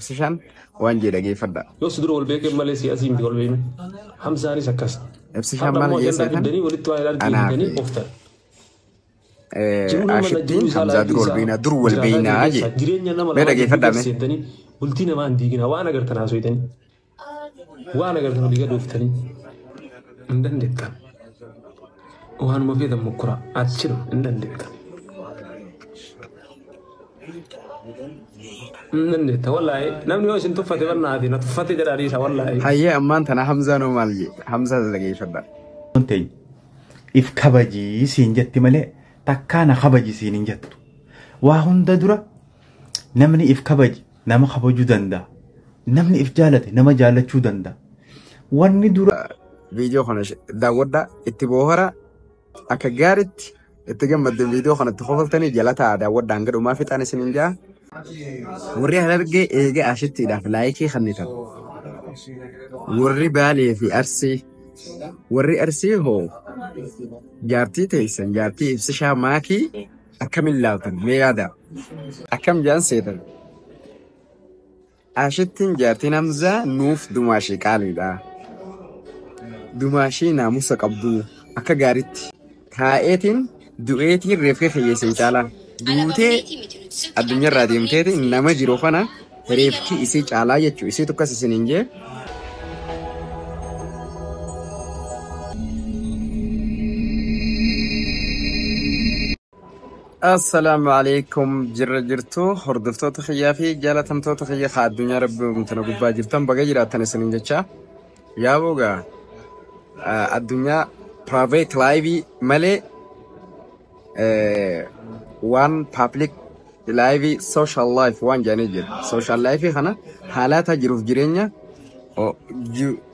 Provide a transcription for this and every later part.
Ibsishaan waan jee dhageeffadha. Yoo si dura wal beekee malee siyaasii miti wal beekne. Hamzaanis akkas. Ibsishaan Har'a maal immoo jee ajandaa seetan? fiddanii walitti waa Anaa argitanii fi ooftan. Jiruu nama Ashittiin jiruu isaa Hamzaa laayifii dur wal isaa beeynaa dur wal jiraataa jiru beeynaa keessa jee. jireenya nama Mee lamaa gidduu dhageeffadhaa keessa mee. seentanii bultii namaa hin diiginaa waan agartan haasofitanii waan agartan olii gad ooftanii hin dandeettan. Waanuma feetan mokkoraa achinu hin dandeettan. Hin dandeettan wallaahi namni yoo isin tuffate barnaati na tuffate jedhaa dhiisa wallaahi. Hayyee ammaan tana Hamzaa noo maal jee? Hamzaa dhageeffadhaa. Teenya if kabajii siin jetti malee takkaa na kabaji siin hin jettu. Waa hunda dura namni if kabaji nama kabajuu danda'a. Namni if jaalate nama jaalachuu danda'a. Wanni dura Viidiyoo kana daawwadhaa itti boohara akka gaariitti itti gammaddan viidiyoo kana itti kofaltanii jala taa'aa daawwadhaa hanga dhumaa fixaan isin hin jaa. Warri Harargee eega Ashittiidhaaf laayikii kennitan. Warri Baalee fi Arsii warri Arsii hoo jaartii teessan jaartii Ibsishaa maakii akkamiin laaltan mee yaada akkam jaan seetan. Ashittiin jaartiin Hamzaa nuuf dumaashii qaaliidha. Dumaashii naamusa qabdu akka gaariitti taa'eetiin du'eetiin reefka kiyyeessan caalaa duutee addunyaarraa deemteetiin nama jiru kana reefki isii caalaa jechuu isii tokkos isin hin jee. Assalaamu alaikum jirra jirtu hordoftoota kiyyaa fi jaalatamtoota kiyya haa addunyaa rabbi uumtana gubbaa jirtan baga jiraattan isiniin jecha yaa bogaa addunyaa private live malee waan public live social life waan jedhanii jira. Social life kana haalata jiruuf jireenya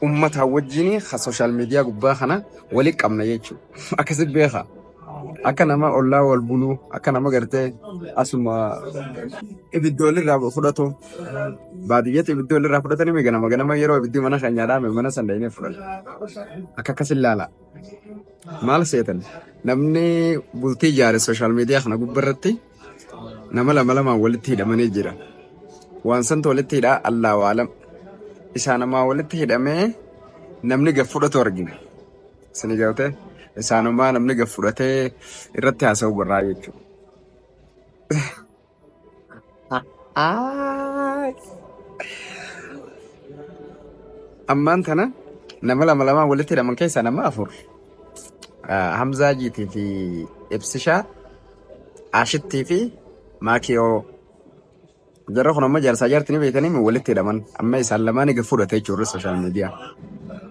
ummata wajjin ha social media gubbaa kana wali qabna jechuudha. Akkasi beeka. Akka nama ollaa wal buluu akka nama gartee asuma ibidda walirraa fudhatu baadiyyaatti ibidda walirraa fudhatanii ganama ganama yeroo ibiddi mana keenyaa dhaame mana san dhaqnee fudhanna. Akka akkas ilaala. Maal seetan namni bultii ijaare sooshaal miidiyaa kana gubbarratti nama lama lamaan walitti hidhamanii jira. Waan santu walitti hidhaa Allaahu alam. Isaanumaa walitti hidhamee namni gad fudhatu argina. Isin galte isaanumaa namni gad fudhatee irratti haasa'u barraa jechuudha. Ammaan tana nama lama lamaan walitti hidhaman keessaa nama afur. Hamzaa Jiitii fi Ibsishaa, Ashittii fi Maakiyoo. Jarra kun amma jaarsaa jaartii beekanii walitti hidhaman. Amma isaan lamaan egaa fudhate jechuudha sooshaal miidiyaa.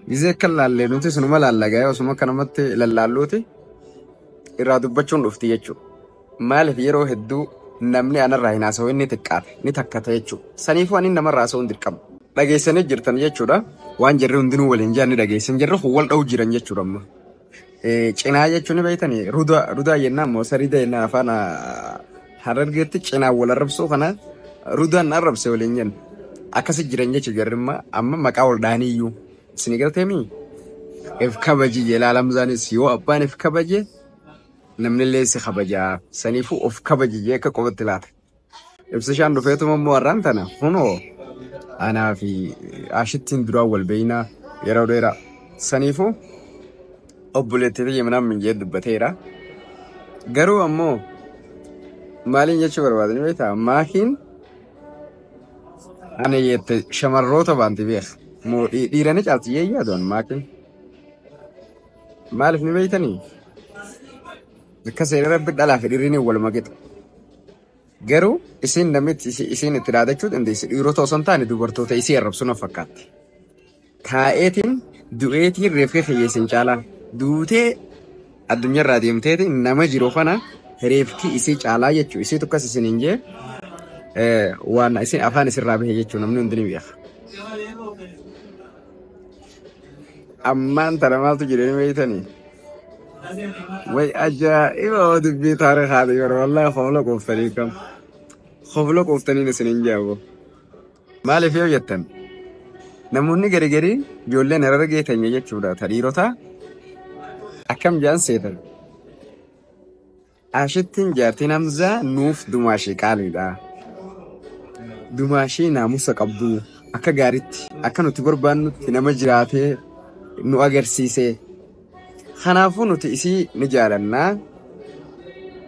Gizee akka laallee nuti sunuma laallagaa osuma akka namatti lallaalluuti irraa dubbachuun dhufti jechuudha. Maaliif yeroo hedduu namni anarraa hin haasa'u inni xiqqaate ni takkata jechuudha. Saniifuu ani namarraa haasa'uun dirqama. Dhageessanii jirtan jechuudha. Waan jarri hundinuu waliin jiran ni dhageessan. Jarri kun wal dha'u jiran jechuudha amma. Cinaa jechuun ni beektanii rudaa rudaa jennaan moo sariida jennaan afaan Harargeetti cinaa wal arrabsuu kana rudaan arrabse waliin jenna. Akkasi jiran jechuudha jarri amma maqaa wal dhahanii iyyuu. Isin galteemii? If kabaji jedha Hamzaanis yoo abbaan if kabaje namni illee si kabajaa. Saniifuu of kabaji jee akka qobatti laata. Ibsishaan dhufeetuma immoo har'aan tana kunoo anaa fi Ashittiin duraan wal beeynaa yeroo dheeraa. Saniifuu obboleettii biyya manaa minjee dubbateera. Garuu ammoo maaliin jechuu barbaadani beektaa? Maakiin ani jette shamarroota baanti beeka. Moo dhiira ni caalti jee yaadu maakiin. Maaliif ni beektanii? Akka seera rabbi dhalaa fi dhiirri ni waluma qixa. Garuu isin namitti isin itti dhaadachuu dandeessi dhiirota osoo hin taane dubartoota isii arrabsu na fakkaatti. Taa'eetiin du'eetiin reefka kiyyeessin caalaa duutee addunyaarraa deemteetiin nama jiru kana reefki isii caalaa jechuu isii tokkos isin hin jee waan isin afaan isirraa bahe jechuu namni hundi ni beeka. Ammaan tana maaltu jedhanii beektanii? Way ajaa'iba dubbii taarikaati yeroo wallaahi hofla qooftanii kam. Hofla qooftaniin isin hin jaabu. Maaliif yoo jettan namoonni gari garii ijoolleen Harargee teenya jechuudha ta dhiirotaa akkam jaan seetan. Ashittiin jaartiin Hamzaa nuuf dumaashii qaaliidha. Dumaashii naamusa qabdu akka gaariitti akka nuti barbaannutti nama jiraatee nu agarsiise. Kanaafuu nuti isii ni jaalannaa.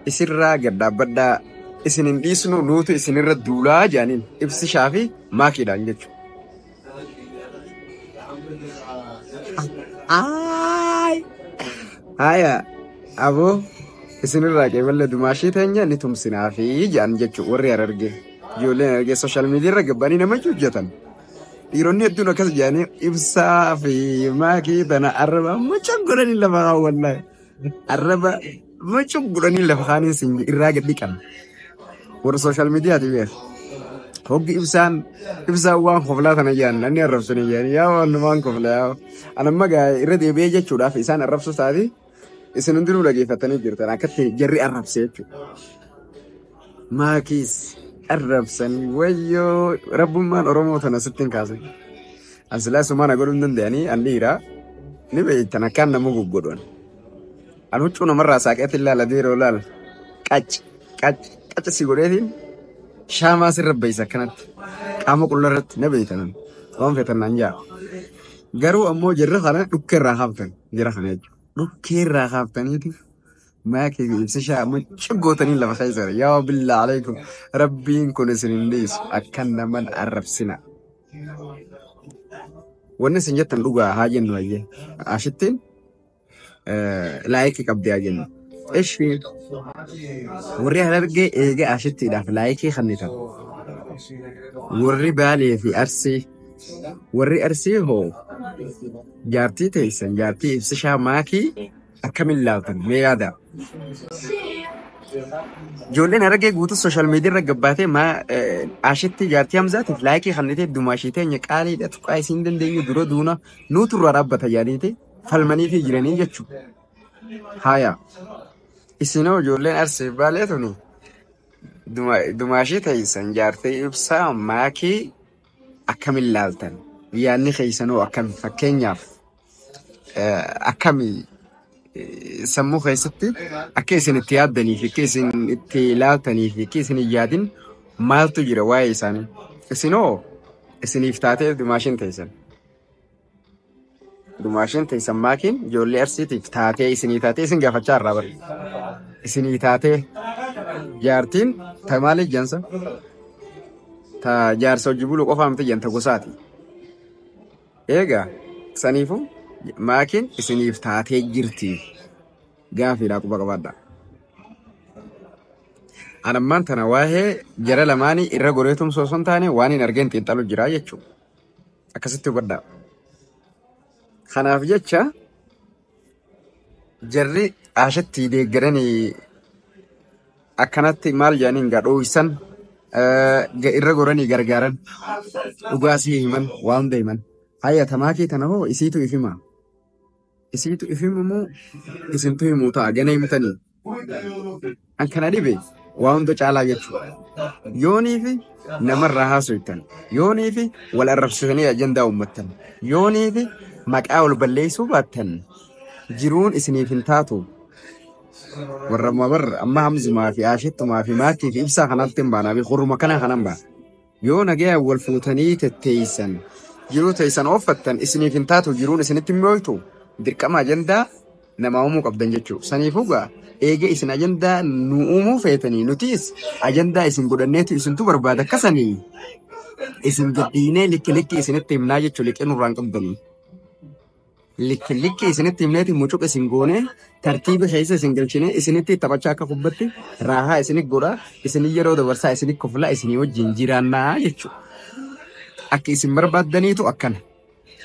Isirraa gad dhaabbadhaa. Isin hin dhiisnu nuutu isinirra duulaa jedhaniin ibsishaa fi maakiidhaan jechuudha. Aay! Haya aboo isinirraa qeeballe dumaashii teenya ni tumsinaa fi jedhan jechuudha warri Harargee. Ijoolleen Harargee sooshaal miidiyaa irra gabbanii nama hojjetan. Dhiironni hedduun akkas jedhanii ibsaa fi maakii tana arraba mucaan godhanii lafa kaan wallaahi. Arraba mucaan godhanii lafa kaaniin sin irraa gad dhiqan. Warra sooshaal miidiyaati beeku. Hoggi ibsaan ibsaan waan koflaa tana jedhan namni arrabsanii jedhan yaa waan waan koflaa yaa. Anamma gaa irra deebi'ee jechuudhaaf isaan arrabsu taati isin hundinuu dhageeffatanii jirtan akkatti jarri arrabse jechuudha. Maakiis arrabsan wayyoo rabbummaan Oromoo tana sitti hin kaasin. An silaa sumaana godhuu hin danda'anii an dhiiraa ni beektan akkaan nama guggodhan. An huccuu namarraa saaqeetti ilaala deeroo ilaala. Qac qac qac si godheetiin shaamaa sirra beeysa akkanatti qaama qulla irratti na beektan waan feetan naan jaa. Garuu ammoo jirra kana dhukkee irraa kaaftan jira kana jechuudha. Dhukkee irraa kaaftaniiti maakii fi ibsishaa ammoo ciggootanii lafa keessa yaa billaa alaikum rabbiin kun isin hin dhiisu akkan naman arrabsina. Wanni isin jettan dhugaa haa jennu ayyee. Ashittiin laayikii qabdi haa jennu. Ishi warri Harargee eega ashittiidhaaf laayikii kennitan. Warri Baalee fi Arsii warri Arsii hoo jaartii teessan jaartii ibsishaa maakii akkamiin laaltan mee yaada. Ijoolleen Harargee guutuu sooshaal miidiyaa irra gabbaatee maa ashitti jaartii Hamzaatiif laayikii kennitee dumaashii teenya qaaliidha tuqaa isiin dandeenyu dura duuna nuutu irraa dhaabbata yaadiiti falmanii fi jiranii jechuudha. Haaya isinoo ijoolleen Arsii Baalee tuni dumaashii teessan jaartii ibsaa maakii akkamiin laaltan yaadni keessanoo akkami fakkeenyaaf akkami sammuu keessatti akka isin itti yaaddanii fi akka isin itti ilaaltanii fi akka isin hin yaadin maaltu jira waa'ee isaanii. Isinoo isiniif taatee dumaashiin teessan. Dumaashiin teessan maakiin ijoollee arsiitiif taatee isinii taatee isin gaafachaa irraa bara. Isinii taatee jaartiin ta maaliif jansa? Ta jaarsa hojii buluu qofaa miti janta gosaati. Eegaa saniifuu maakiin isiniif taatee jirti. Gaafiidhaa quba qabaadha. Anammaan tana waa'ee jara lamaanii irra goree tumsoo osoo hin taane waan hin argeen xiinxalu jira jechuudha. Akkasitti hubadhaa. Kanaaf jecha jarri ashatti deeggaranii akkanatti maal jedhaniin gadhooysan irra goranii gargaaran dhugaasii himan waan hunda himan. Hayya tamaakii tana hoo isiitu if hima. Isiitu if himu moo isintu himuu ta'a gana himtanii. An kana dhibe waa hunda caalaa jechuudha. Yoonii fi namarraa haasoftan, yoonii fi wal arrabsitanii ajandaa uummattan, yoonii fi maqaa wal balleessuu baattan jiruun isiniif hin taatu. Warra mabar amma hamzumaa fi ashittumaa fi maakii fi ibsaa kanatti hin baanaa fi huruma kana kanan baana. Yoo nagaya wal fuutanii tetteeysan jiruu teessan ooffattan isiniif hin taatu jiruun isinitti hin mi'ooytu dirqama ajandaa namaa uumuu qabdan jechuudha. Saniifuu gaa eega isin ajandaa nu uumuu feetanii nutis ajandaa isin godhanneetu isintu barbaada akkasanii isin gadhiinee likki likki isinitti himnaa jechuudha liqii nurraan qabdanii. Likki likki isinitti himneeti mucuq isin goonee tartiiba keessa isin galchinee isinitti taphachaa akka kubbatti raahaa isinit godhaa isinii yeroo dabarsaa isinit koflaa isinii wajjin jiraannaa jechuudha. Akka isin barbaaddaniitu akkana.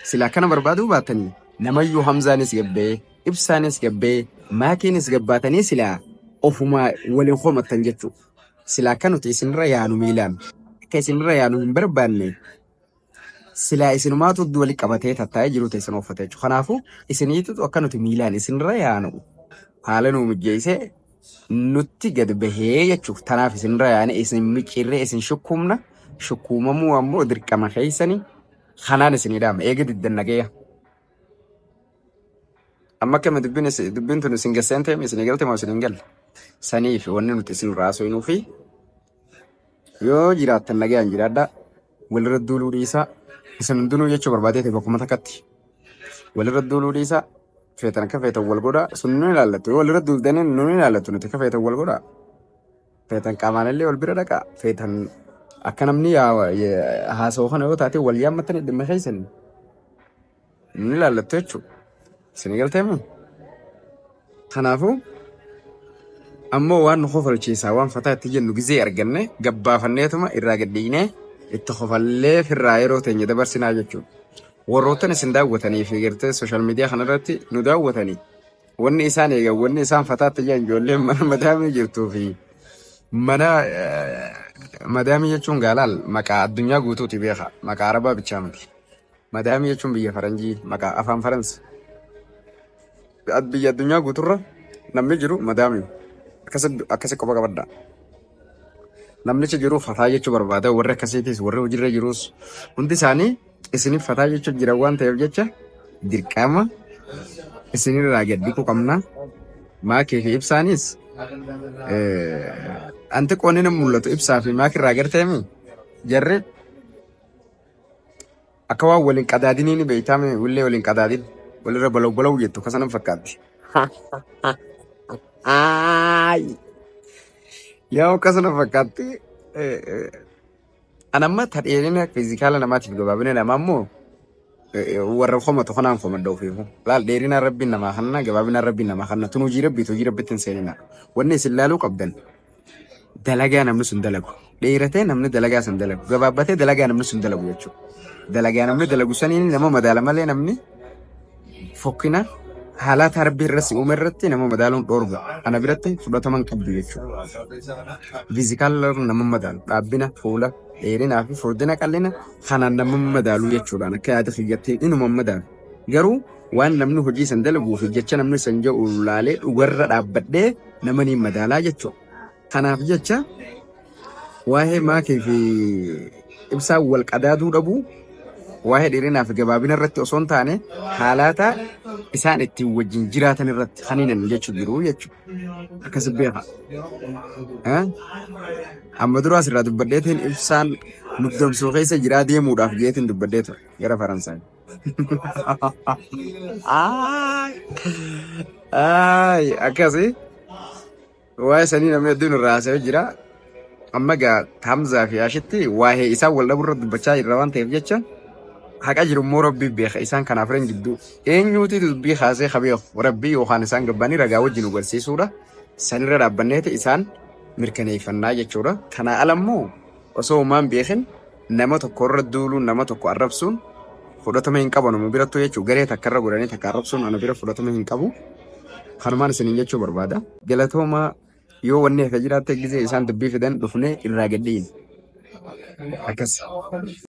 Sila akkana barbaaduu baatanii namayyuu Hamzaanis gabbee ibsaanis gabbee maakiinis gabbaatanii silaa ofuma waliin komattan jechuudha. Sila akka nuti isinirra yaanu miilaan akka isinirra yaanu hin barbaanne silaa isinumaatu wali qabatee tattaa'ee jiru teessan uffate jechuudha. Kanaafuu isiniitu akka nuti miilaan isinirra yaanu haala nuu mijeessee nutti gad bahee jechuudha. Tanaaf isinirra yaane isin micciirree isin shukkuumna shukkuumamuu ammoo dirqama keessanii kanaan isinii dhaama eega diddan nageeya. Amma akkami dubbiin dubbiin tun isin gasseen ta'e isin galte moo isin hin galle? Sanii fi wanni nuti isin raasuu fi Yoo jiraattan nagayaan jiraadhaa. Walirra duuluu dhiisaa. Isin hundinuu jechuu barbaadee ta'e bakkuma takkatti. Walirra duuluu dhiisaa. Feetan akka feetan wal godhaa. Sun nu ilaallattu. Yoo walirra duultanii nu ilaallattu nuti akka feetan wal godhaa. Feetan qaamaan illee wal bira dhaqaa. Feetan akka namni haasa'u kana yoo taate wal yaammatanii dhimma keessan nu ilaallattu jechuudha. Isin galtee moo? Kanaafuu ammoo waan nu kofalchiisaa waan fataa itti jennu gizee arganne gabbaafanneetuma irraa gadhiinee itti kofallee firraa yeroo teenya dabarsinaa jechuudha. Warroottan isin daawwatanii fi gartee sooshaal miidiyaa kanarratti nu daawwatanii wanni isaan eegan wanni isaan fataatti jiran ijoolleen mana madaamii jirtuu fi mana madaamii jechuun gaalaal maqaa addunyaa guutuuti beeka maqaa arabaa bichaa miti. Madaamii jechuun biyya faranjii maqaa afaan faransi. Biyya addunyaa guuturra namni jiru madaamii akkasi qofa qabadda. Namnichi jiru fataa jechuu barbaada warri akkasiitis warri hojiirra jirus hundi isaanii isiniif fataa jechuu jira waan ta'eef jecha dirqama isinirraa gad dhiquu qabna. Maakii fi ibsaanis anti qoonni ni mul'atu ibsaa fi maakirraa garteemi jarri akka waan waliin qadaadinii ni beeytaame willee waliin qadaadin walirra balaw balaw jettu akkasana fakkaatti. Yaa akkasana fakkaatti. Ani amma tadheerina fiizikaala namaatiif gabaabina namaa immoo warra komatu kanaan komadha ofiifu. Laal dheerina rabbiin namaa kanna gabaabina rabbiin namaa kanna tun hojii rabbiiti hojii rabbitti hin seenina. Wanni isin laaluu qabdan dalagaa namni sun dalagu. Dheeratee namni dalagaa sun dalagu. Gabaabbatee dalagaa namni sun dalagu jechuudha. Dalagaa namni dalagu saniin nama madaala malee namni fokkina haalata rabbii irratti uume irratti nama madaaluun dhoorga. Ana biratti fudhatama hin qabdu jechuudha. Fiizikaala nama madaalu dhaabbina fuula dheerinaa fi furdina qal'ina kanaan nama madaalu jechuudhaan akka yaada kiyyatti inuma madaalu. Garuu waan namni hojii san dalaguu fi jecha namni san jedhu laalee dhugarra dhaabbadhee nama ni madaalaa jechuudha. Kanaaf jecha waa'ee maakii fi ibsaa wal qadaaduu dhabuu waa'ee dheerinaa fi gabaabina irratti osoo hin taane haalata isaan ittiin wajjin jiraatan irratti kan hin jechuu jiru jechuudha. Akkas beeka. Amma dura asirraa dubbadheetiin ibsaan muddamsuu keessa jiraa deemuudhaaf jeetiin dubbadhee ture gara Faransaay. Akkasi waa'ee sanii namni hedduun irraa haasa'ee jira. Amma gaa Hamzaa fi Ashitti waa'ee isaan wal dhabuurra dubbachaa jirra waan ta'eef jecha haqa jiru immoo rabbii beeka isaan kanaaf ran jidduu eenyuuti dubbii kaasee kabeeku rabbii yookaan isaan gabbaanii ragaa wajjin agarsiisuudha. Sanirra dhaabbanneeti isaan mirkaneeffannaa jechuudha. Kanaa ala immoo osoo homaan beekin nama tokko irra duuluun nama tokko arrabsuun fudhatama hin qabu nama birattuu jechuudha. Garee takka irra godhanii takka arrabsuun ana bira fudhatama hin qabu. Kanumaan isiniin jechuu barbaada. Galatoomaa yoo wanni hafe jiraatte gisee isaan dubbii fidan dhufnee irraa gadhiin. Akkas.